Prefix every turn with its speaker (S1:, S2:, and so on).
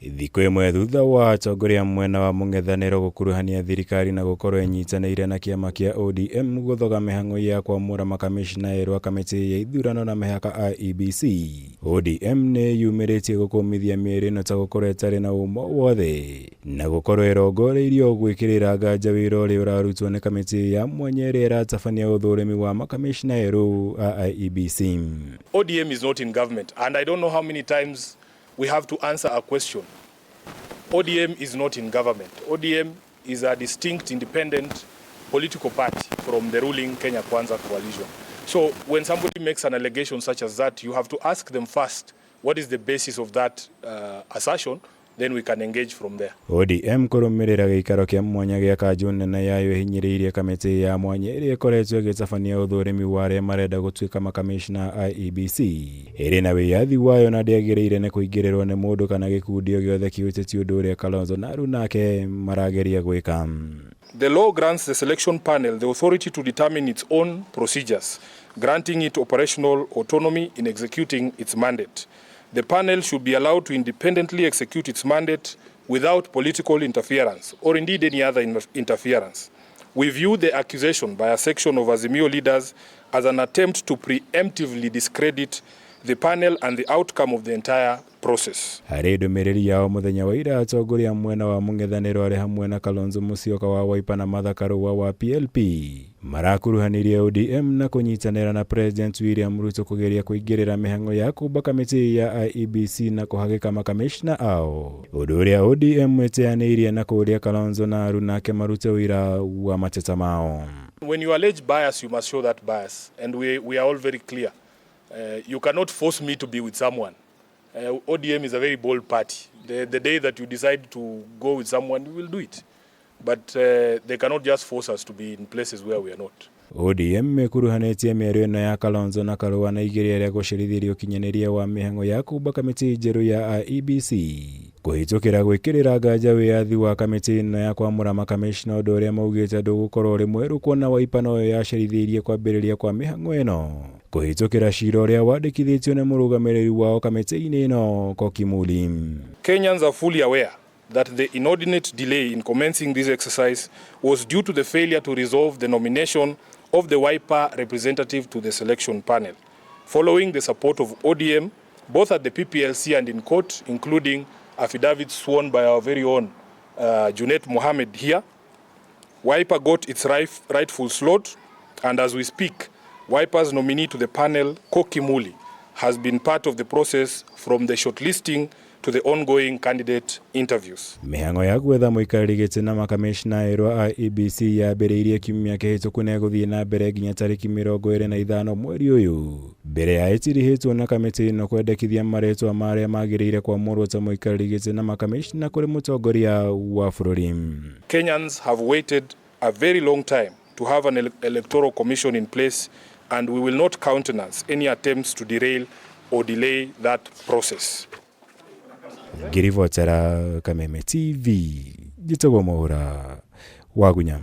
S1: Thikũ ĩmwe thutha wa atongoria mwena wa mũng'ethanĩro gũkuruhania thirikari na gũkorwo ĩnyitanĩire na kĩama kĩa ODM gũthoga mĩhang'o ya kwamũra makamishna erũ a kamĩtĩ ya ithurano na mĩhaka IEBC. ODM nĩ yumĩrĩtie gũkũmithia mĩario ĩno ta gũkorwo ĩtarĩ na ũma wothe na gũkorwo ĩrongoreirio gwĩkĩrĩra nganja wĩra ũrĩa ũrarutwo nĩ kamĩtĩ ya mwanya ĩrĩa ĩratabania ũthũrimi wa makamishna erũ a IEBC.
S2: ODM is not in government, and I don't know how many times we have to answer a question. ODM is not in government. ODM is a distinct, independent political party from the ruling Kenya Kwanza coalition. So when somebody makes an allegation such as that, you have to ask them first, what is the basis of that assertion? Then we can engage from there.
S1: ODM kũrũmĩrĩra gĩikaro kĩa mwanya gĩa kanjũ nene yayo ĩhinyĩrĩirie kamĩtĩ ya mwanya ĩrĩa ĩkoretwo ĩgĩtabania ũthũrimi wa arĩa marenda gũtuĩka makamishna a IEBC ĩrĩ na wĩyathi wayo na ndĩagĩrĩire nĩ kũingĩrĩrwo nĩ mũndũ kana gĩkundi o gĩothe kĩũteti, ũndũ ũrĩa Kalonzo na aruna ake marageria gwĩka.
S2: The law grants the selection panel the authority to determine its own procedures, granting it operational autonomy in executing its mandate. The panel should be allowed to independently execute its mandate without political interference or indeed any other interference. We view the accusation by a section of Azimio leaders as an attempt to preemptively discredit the panel and the outcome of the entire process.
S1: Harĩ ndũmĩrĩri yao mũthenya wa ira, atongoria mwena wa mũng'ethanĩro arĩ hamwe na Kalonzo Musyoka wa Wiper na Martha Karua wa PLP marakuruhanirie ODM na kũnyitanĩra na President William Ruto kũgeria kũingĩrĩra mĩhang'o ya kũmba kamĩtĩ ya IEBC na kũhagĩka makamishna ao, ũndũ ũrĩa ODM ĩteanĩirie na kũũria Kalonzo na aruna ake marute ũira wa mateta mao.
S2: When you allege bias, you must show that bias. And we are all very clear. You cannot force me to be with someone. ODM is a very bold party. The day that you decide to go with someone, we will do it. But they cannot just force us to be in places where we are not.
S1: ODM ĩkuruhanĩtie mĩario ĩno ya Kalonzo na Karua na igeria rĩa gũcerithĩria ũkinyanĩria wa mĩhang'o ya kũmba kamĩtĩ njerũ ya IEBC kũhĩtũkĩra gwĩkĩrĩra nganja wĩyathi wa kamĩtĩ ĩno ya kwamũra makamishna, ũndũ ũrĩa maugĩte ndũgũkorwo ũrĩ mwerũ kuona Wiper noyo yacerithĩirie kwambĩrĩria kwa mĩhang'o ĩno kũhĩtũkĩra cira ũrĩa wandĩkithĩtio nĩ mũrũgamĩrĩri wao kamĩtĩ-inĩ ĩno, Koki Muli.
S2: Kenyans are fully aware that the inordinate delay in commencing this exercise was due to the failure to resolve the nomination of the Wiper representative to the selection panel. Following the support of ODM, both at the PPLC and in court, including affidavits sworn by our very own Junet Mohammed here, Wiper got its rightful slot, and as we speak, Wiper's nominee to the panel, Koki Muli, has been part of the process from the shortlisting to the ongoing candidate interviews.
S1: Mĩhang'o ya gwetha mũikarĩri gĩtĩ na makamishna erũ a IEBC yambĩrĩirie kiumia kĩhĩtũku na ĩgũthiĩ na mbere nginya tarĩki 25 mweri ũyũ, mbere ya ĩtirihĩtwo na kamĩtĩ ĩno kwendekithia marĩtwa ma arĩa magĩrĩire kwamũrwo ta mũikarĩri gĩtĩ na makamishna kũrĩ mũtongoria wa bũrũri.
S2: Kenyans have waited a very long time to have an electoral commission in place, and we will not countenance any attempts to derail or delay that process.
S1: Ngĩribotera Kameme TV, njĩtagwo Mwaũra Wagunya.